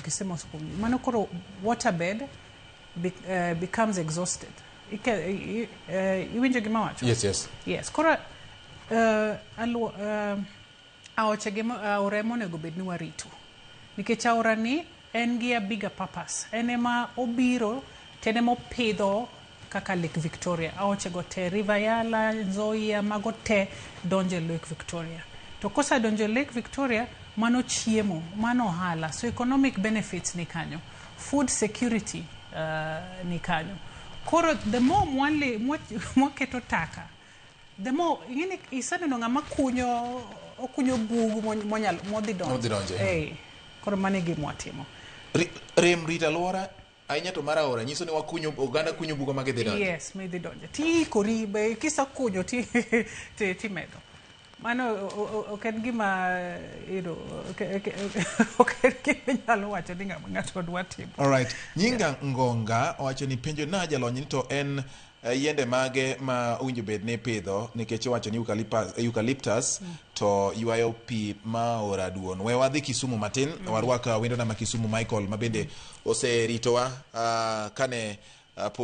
Kisemokunyo mano koro waterbed becomes exhausted. Iwinjo gima wacho? Yes. Yes, koro aoche gi aora ema onego bed ni warito nikech aora ni en gi a bigger purpose. En ema obiro to en ema opidho kaka Lake Victoria. Aoche go te, River Yala, Nzoia, mago te donjo e Lake Victoria. To kosedonjo e Lake Victoria, mano chiemo, mano ohala. So economic benefits ni kanyo, food security ni kanyo. Koro the more mwaketo taka, the more ing'eni iseneno ng'ama kunyo, okunyo bugu monyalo modhi donjo. Modhi donje. Eh, koro mano e gima watimo. Rem rito alwora ahinya to mar aora nyiso ni wakunyo, oganda kunyo bugo ma gidhi donje. Yes, midhi donje tiikori be kisekunyo ti timedo mano ok en gima ok en gima inyalo wacho ni ng'ato dwa timo. Alright. Nyinga Ngonga owacho ni penjo na jalony ni to en yiende mage ma owinjo bed ni ipidho, nikech owacho ni eucalyptus to ywayo pi ma aora duon. We wadhi Kisumu matin, warwak wendona ma Kisumu Michael ma bende oseritowa kane pod